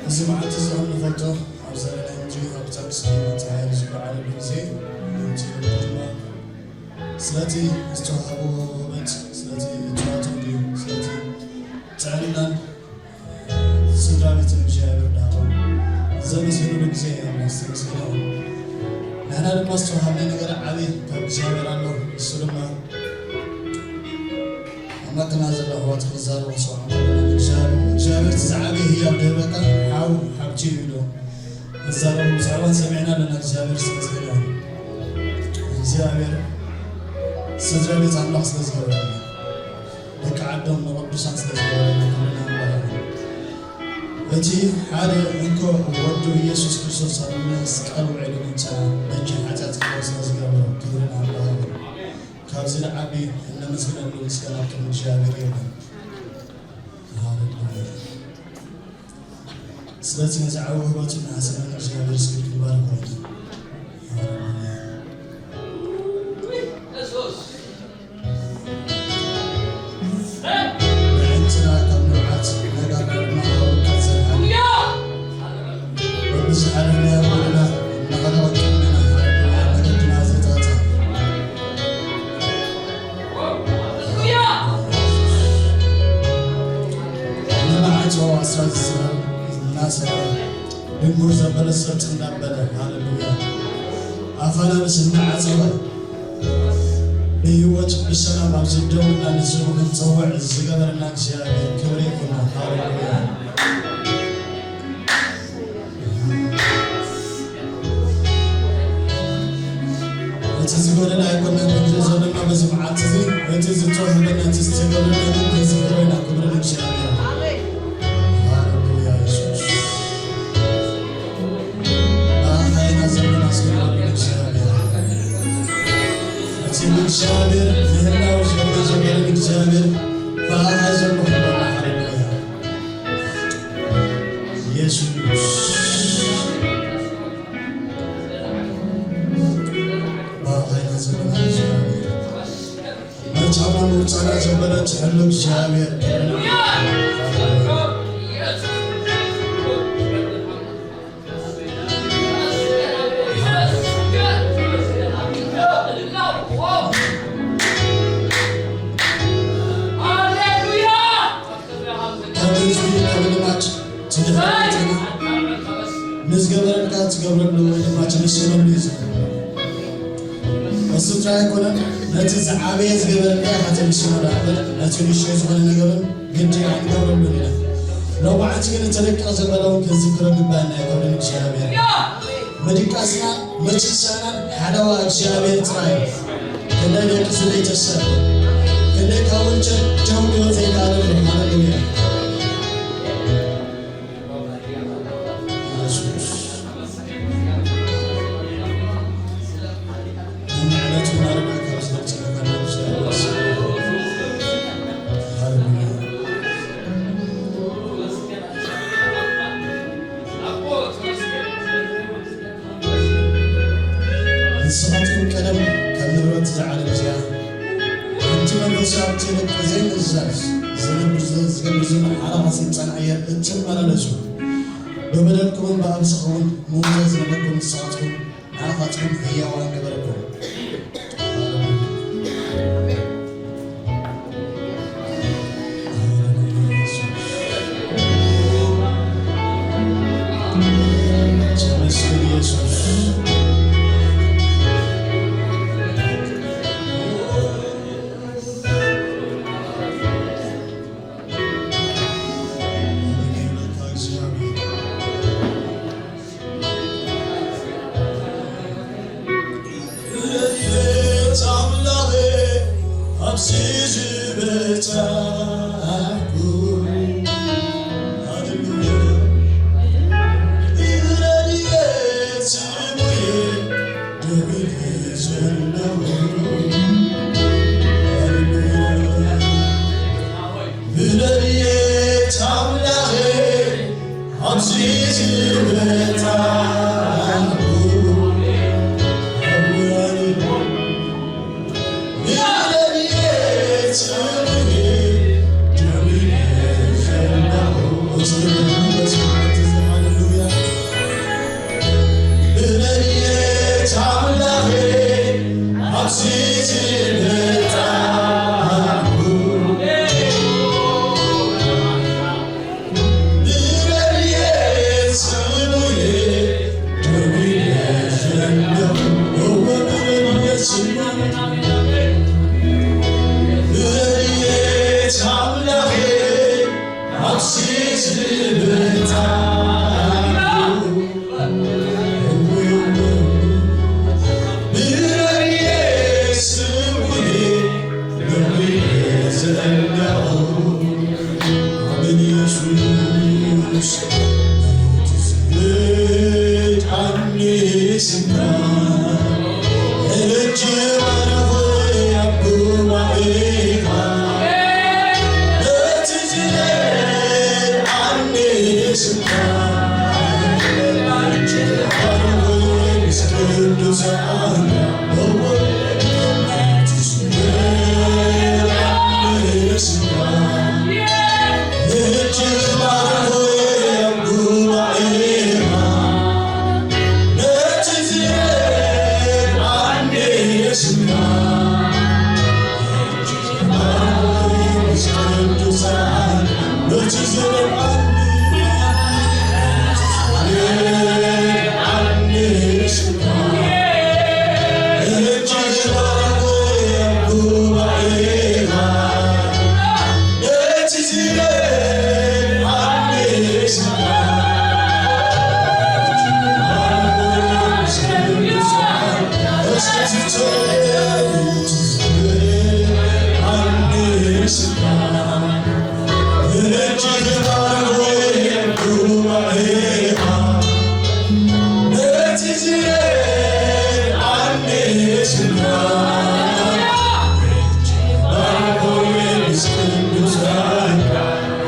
እዚ መዓልቲ እዚ ከም ንፈልጦ ኣብ ዘለና ምድሪ ኣብ ታክሲ ተሓይሉ ዝበዓለሉ ግዜ፣ ከምቲ ድማ ስለቲ ዝተዋህብዎ ውህበት፣ ስለቲ እትዋቶም ድዩ፣ ስለቲ ጥዕናን ስድራ ቤትን እግዚኣብሔር ዳሃቦም ዘመስግንሉ ግዜ እዩ። ኣምላኽ ዝተመስገነ ይኹን። ንሕና ድማ ዝተዋሃበና ነገር ዓቢ ካብ እግዚኣብሔር ኣሎ። እሱ ድማ ኣብ ማእከልና ዘሎ ኣሕዋት ክዛረቡ ክሰምዑ ከለና፣ እግዚኣብሔር፣ እግዚኣብሔር እቲ ዝዓበየ ህያብ ዝህበካ ሓው ሓብቲ እዩ ኢሉ ክዛረቡ ብዛዕባን ሰሚዕና ኣለና። እግዚኣብሔር ዝተመስገነ ይኹን። እግዚኣብሔር ስድራ ቤት ኣምላኽ ስለ ዝገበረልና፣ ደቂ ዓዶም ንቅዱሳን ስለ ዝገበረልና ክብሪ ንኣምላኽ ይኹን። እቲ ሓደ እንኮ ወዱ ኢየሱስ ክርስቶስ ኣብ መስቀል ውዒሉ ነቲ በጃ ሓጢኣት ክፈውስ ስለ ዝገበሮ ክብሪ ንኣምላኽ ይኹን። ካብዚ ንዓቢ እነመስግነሉ ምስጋና ኣብ ቅድሚ እግዚኣብሔር የለን። ሃሌሉያ። ስለዚ ነዚ ዓቢ ውህበቱ እናሓሰበና እግዚኣብሔር ስም ክንባርኽ ወይና። ሃሌሉያ። ንዕንትና ካብ ንብዓት ነጋና ድማ ካብ ውድቀት ዘድሓነ። በብዝሓለፍናዮ ጎደና እናኸደ ቅድሜና መገድና ዘጻጸ። ንማዕጾ ኣስራት ዝስበር እናሰረ፣ ድንጉር ዘበለ ሰጥ እንዳበለ፣ ሃሌሉያ፣ ኣፋና ምስ እናዓጸወ፣ ብህይወት ብሰላም ኣብዚ ደው ኢልና ንስሙ ክንጸውዕ ዝገበረና እግዚኣብሔር ክብሪ ይኹኖ። ሃሌሉያ። እቲ ዝጎደለ ኣይኮነን ክንርኢ ዘለና በዚ መዓልቲ እዚ፣ እቲ ዝተዋህበና፣ እቲ ዝተገብረልና ግን ክንዝክሮ ኢና። ክብሪ ንእግዚኣብሔር። ሃሌሉያ የሱስ። ብኣኻ ኢና ዘለና፣ ስግደሉ ንእግዚኣብሔር። እቲ ንእግዚኣብሔር ምህላው ዝገብር ዘሎ ንእግዚኣብሔር ብኣኻ ዘሎ ኩሉ። ሃሌሉያ የሱስ። ብኣኻ ኢና ዘለና ንእግዚኣብሔር። ምርጫና ምርጫና ዘበለ ትሕሉ እግዚኣብሔር። ካብ ህዝቢ ካብ ልማድ ትድሕረና ንዝገበረልካ ትገብረሉ ወይ ድማ ትምስገነሉ እዩ ዝብል። እሱ ጥራይ ኣይኮነን፣ ነቲ ዝዓበየ ዝገበረልካ ኢኻ ተምስገኖ ደኣ እምበር፣ ነቲ ንእሽቶ ዝኾነ ነገርን ግዲ ኣይንገብረሉን ኢና። ሎማዓንቲ ግን እቲ ደቂቕ ዘበለ እውን ክንዝክሮ ግባና እዩ። ክብሪ ንእግዚኣብሔር። ምድቃስናን ምትንሳናን ሓለዋ እግዚኣብሔር ጥራይ እዩ። ክንደይ ደቂሱ ዘይተሰር፣ ክንደይ ካብ ወንጀል ደው ክብል ዘይከኣለሉ። ሃሌሉያ። የሱስ። ንዕለቱ ናርዳ ካብ ዝነብሰካ ናብ እግዚኣብሔር። ሃሌሉያ። ንስኻትኩም ቀደም ካብ ንብረት እዛ ዓለም እዚኣ፣ ከምቲ መንፈሳዊ ትልቅ ዘይምእዛዝ ዝነብር ዘ-፣ ዝገብር ዘሎ ሓላኻ ሰይጣን ኣየር እትመላለሱ፣ ብበደልኩምን ብኣብዝኹምን ምዉታት ዝነበርኩም ንስኻትኩም ንዓኻትኩም ህያዋን ገበረኩም። ረድኤት ኣምላኸ ኣብዚ ዝበጻሕኩ፣ ሃሌሉያ፣ ብረድኤት ስሙየ ደው ኢለ ዘለኹ፣ ሃሌሉያ። ብረድኤት ኣምላኸ ኣብዚ ዝበጻሕኩ፣ ብረድኤት ስምህ ደው ኢለ ዘለኹ።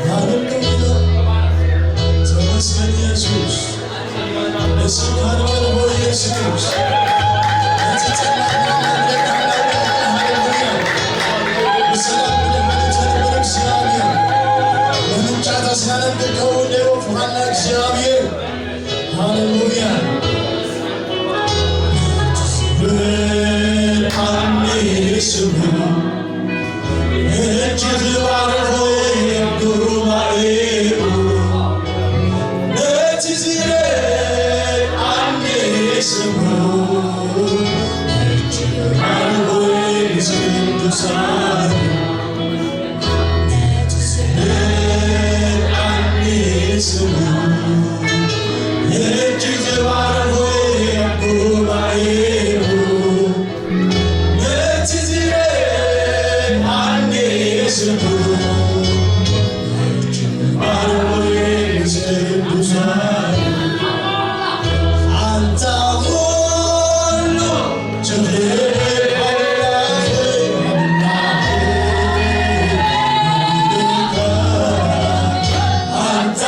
ሃሌሉያ። ተመስገን ኢየሱስ። እስኪ ሃሌሉያ ኢየሱስ። እቲ ጸላእና መድረክ ሃሌሉያ። ብሰላም ብድሕነት ዝነብር እግዚኣብሔር። ምምጫ ተስፋ ነንብር ከውን ደይወፍኻና እግዚኣብሔር። ሃሌሉያ። ብርሃን ስሙ እጅግ ባርኮ ጉባኤኡ ነቲ ዝረኣኒ ስሙ እጅግ ባርኮ ቅዱሳን ነቲ ዝረኣኒ ስሙ እጅግ ባርኮ ጉባኤኡ ነቲ ዝረኣኒ ስሙ ባርኮ ቅዱሳን ኣንታ ኩሉ ትኽእል ኣምላኽ ኣንታ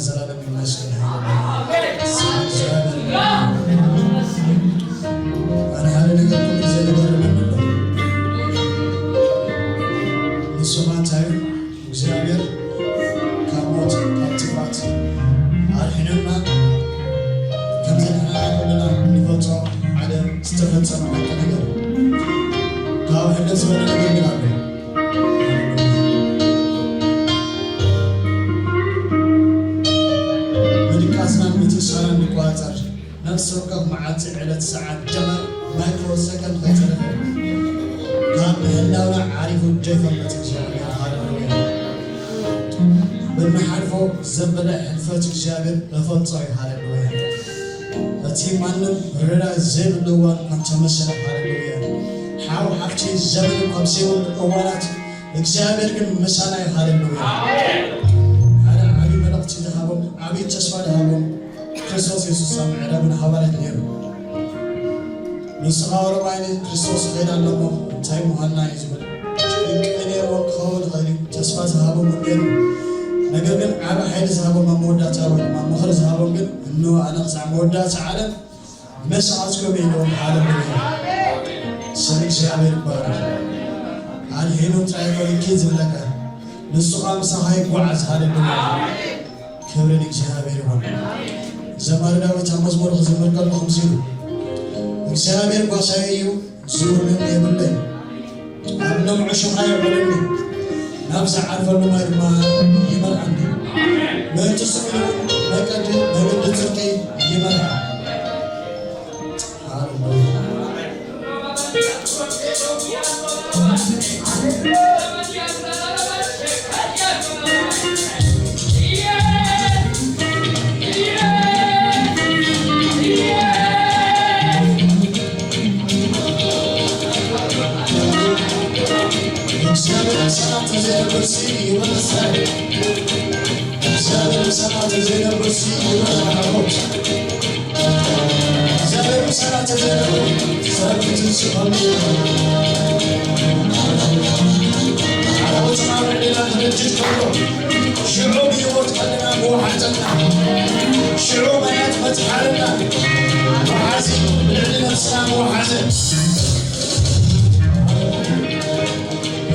ዘላለም ይመስገን። ኣነ ሓደ ነገር ኩሉ ግዜ ዝገርመኒ ኣሎ። ንሱ ኸኣ እንታይ እዩ? እግዚኣብሔር ካብ ሞት፣ ካብ ጥፍኣት ኣድሒኑና፣ ከምዚ ንሕና ኩልና ንፈልጦ ሓደ ዝተፈጸመ ሓቂ ነገር፣ ካብ ሕደ ዝበለ ነገር ግን ኣሎ። ምድቃስናን ምትእስሳርናን ንቆጻጸር። ነፍሲ ወከፍ መዓልቲ፣ ዕለት፣ ሰዓት፣ ደቐቕ፣ ማይክሮ ሰከንድ ከይተረፈ ካብ ምህላውና ዓሪፉ ዘይፈልጥ እግዚኣብሔር። ሃሌሉያ። ብንሓልፎ ዘበለ ሕልፈት እግዚኣብሔር እፈልጦ እዩ። ሃሌሉያ። እቲ ማንም ርዳእ ዘይብሉ እዋን ከም ተመሰለ። ሃሌሉያ። ሓው ሓፍቲ ዘመን እኳ ዘይብሉ እዋናት እግዚኣብሔር ግን ምሳና እዩ። ሃሌሉያ። ሓደ ዓብዪ መልእኽቲ ዝሃቦም፣ ዓብዪ ተስፋ ዝሃቦም ክርስቶስ የሱስ ኣብ ምዕራብን ሃዋርያት ነይሩ። ንስኻ ወረባይኒ ክርስቶስ ይኸይድ ኣሎ እሞ እንታይ ምዃንና እዩ ዝብል ጭንቂ ነይርዎ ክኸውን ይኽእል እዩ። ተስፋ ዝሃቦም እውን ነይሩ። ነገር ግን ዓቢ ሓይሊ ዝሃቦም ኣብ መወዳእታ ወይ ድማ ምኽሪ ዝሃቦም ግን እንሆ ኣነ ክሳዕ መወዳእታ ዓለም መሳኻትኩም ኢሎም። ሃሌሉያ። ስም እግዚኣብሔር ይባረክ። ኣድሒኑ ጥራይ እኮ እዩ ዝብለካ። ንሱ ኸኣ ምሳኻ ይጓዓዝ። ሃሌሉያ። ክብሪ ንእግዚኣብሔር ይኹን። ዘማሪ ዳዊት ኣብ መዝሙር ክዝምር ከሎ ከምዚ ኢሉ፣ እግዚኣብሔር ጓሳይ እዩ፣ ዝውንን የብለይ። ኣብ ነምዑ ሸኻ የብዕለኒ፣ ናብ ዝዓርፈሉ ማይ ድማ ይመርዓኒ። ምእንቲ ስሙ እውን መቀዲ መገዲ ጽድቂ ይመርዓ። ሃሌሉያ። እግዚኣብሔር ምሳና ተዘይነብርሲ ይበልሳል። እግዚኣብሔር ምሳና ተዘይነብርሲ ይበልሳል። እግዚኣብሔር ምሳና ተዘይነብር ሰራዊት ዝስፈሉ። ዓረቦትና ብዕድና ክነድድ ከሎ ሽዑ ብህይወት ከለና ምወሓጠና። ሽዑ ማያት መትሓልና። መሓዚ ልዕሊ ነብስና ምወሓዘ።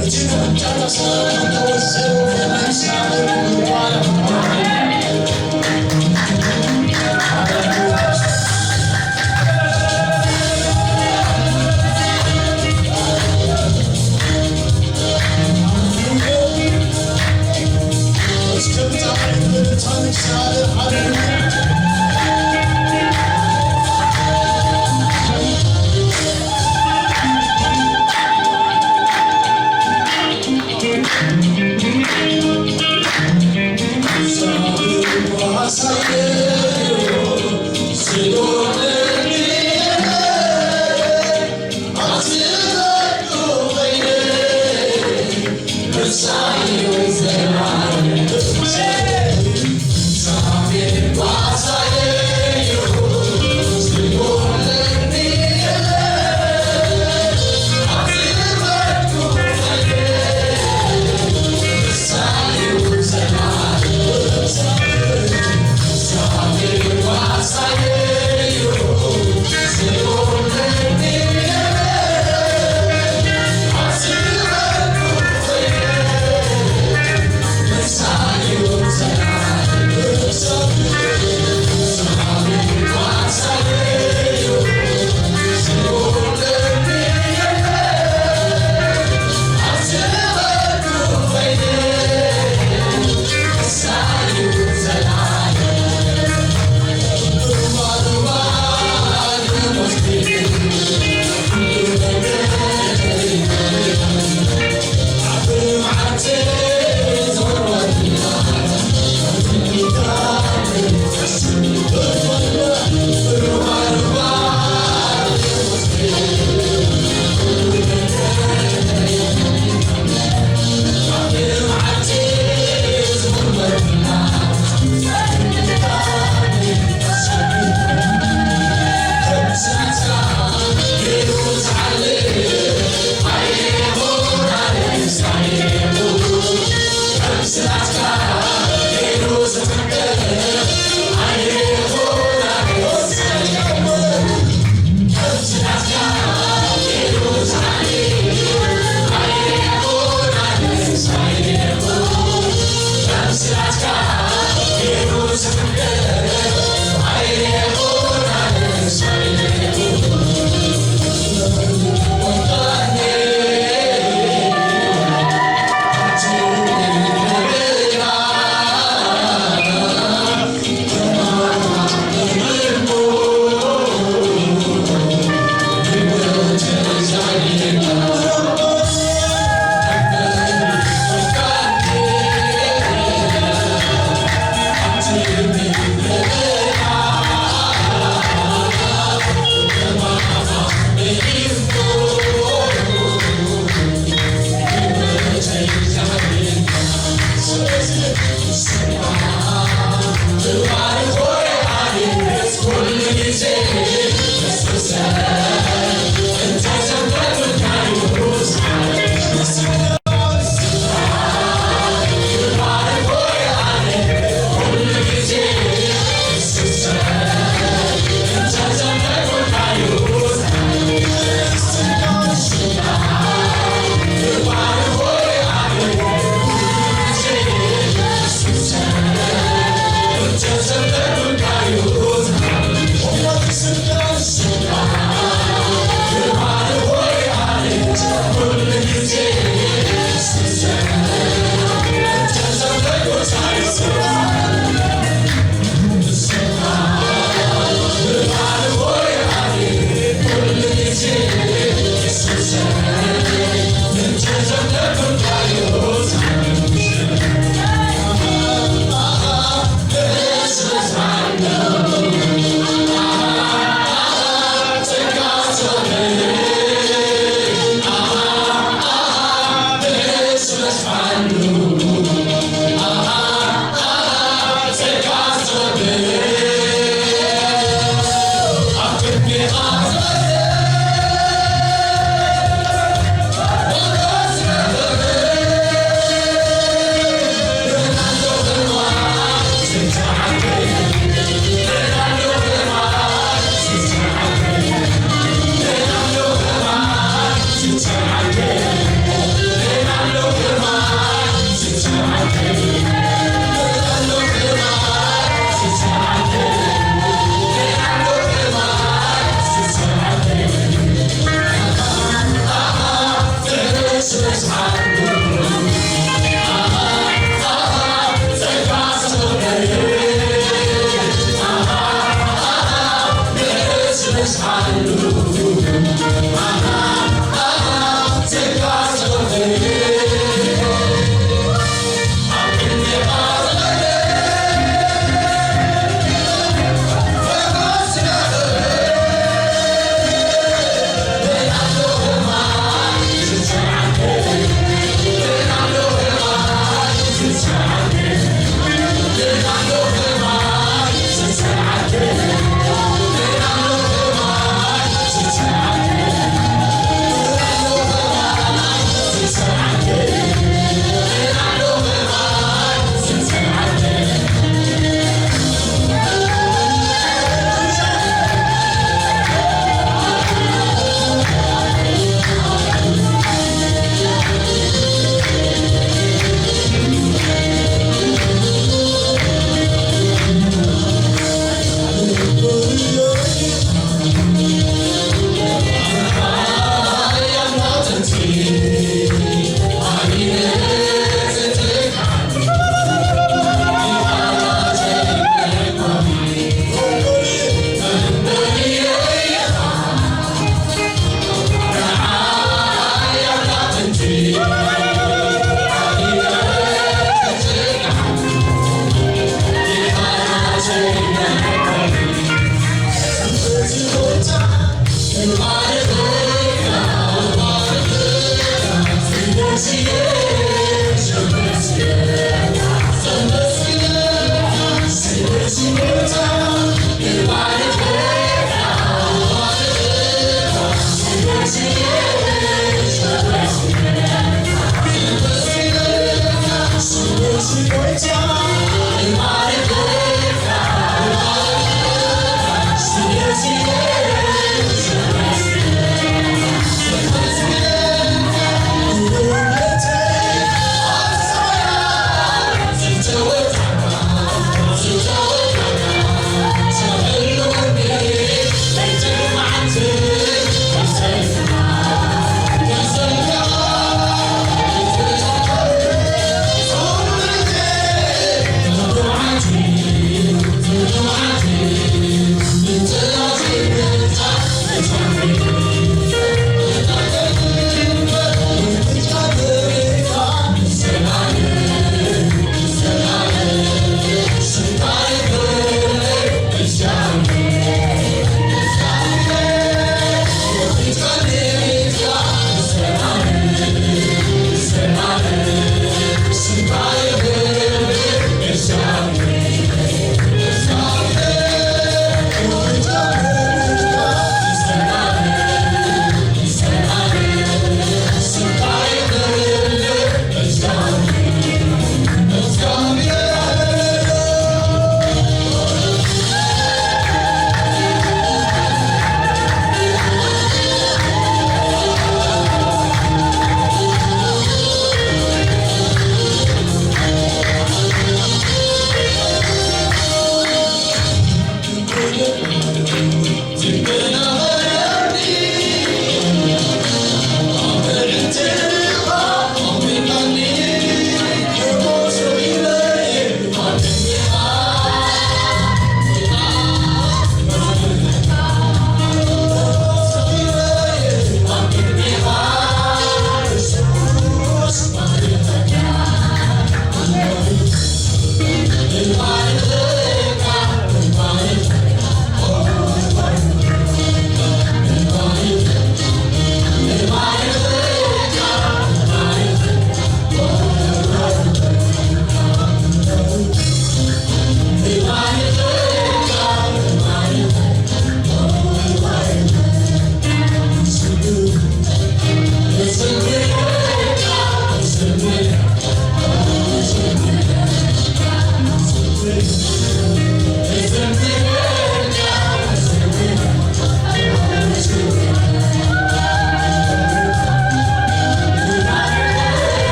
እቲ ንመጫታ ሰላም ተወሰኑ ናይ እግዚኣብሔር ይባረክ። እስከ ብጣዕሚ ንእግዚኣብሔር ሃሌሉያ።